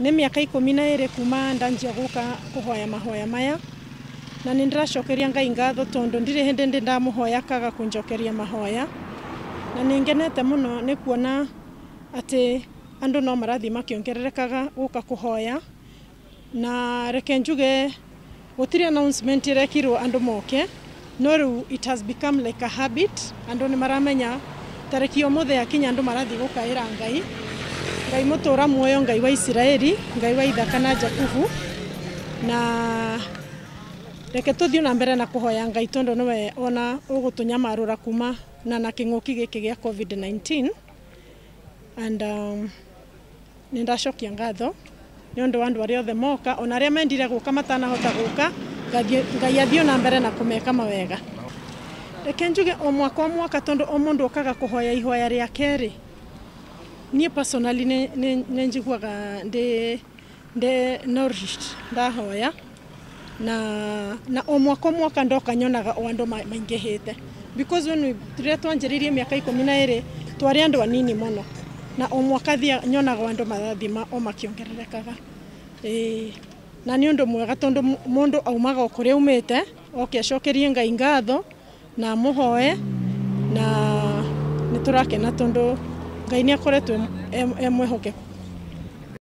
Nĩ mĩaka 12 kuma ndanjia gũka kũhoya mahoya maya, na nĩ ndĩracokeria Ngai ngatho tondũ ndirĩ hĩndĩ ndĩ ndamũhoya kaga kũnjokeria mahoya. Na nĩ ngenete mũno nĩ kuona atĩ andũ no marathiĩ makĩongererekaga gũka kũhoya. Na reke njuge gũtirĩ announcement ĩrekirwo andũ moke, no rĩu it has become like a habit. Andũ nĩ maramenya tarĩki ũmũthĩ yakinya andũ marathiĩ gũkaĩra Ngai, Ngai mũtũra muoyo, Ngai wa Isiraeli, Ngai wa Ithaka na Jakubu. Na reke tũthiĩ na mbere na kũhoya Ngai tondũ nĩwe ona ũgũtũnyamarũra kuma na kĩng'ũki gĩkĩ gĩa COVID-19. And nĩ ndacokia ngatho nĩ ũndũ wa andũ arĩa othe moka, ona arĩa mendire gũka matanahota gũka, Ngai athiĩ na mbere na kũmeka mawega. Reke njuge o mwaka o mwaka tondũ o mũndũ okaga kũhoya ihoya rĩake rĩ, niĩ personally nĩ njiguaga ndĩ nourished ndahoya. Na o mwaka o mwaka ndoka nyonaga o andũ maingĩhĩte, because when we rĩrĩa twanjĩrĩirie mĩaka 12 twarĩ andũ anini mũno, na o mwaka nyonaga o andũ marathiĩ o makĩongererekaga. Ĩĩ, na nĩ ũndũ mwega tondũ mũndũ aumaga o kũrĩa aumĩte oke acokerie Ngai ngatho na amũhoe, na nĩ tũrakena tondũ Ngai nĩ akoretwo e mwĩhokeku.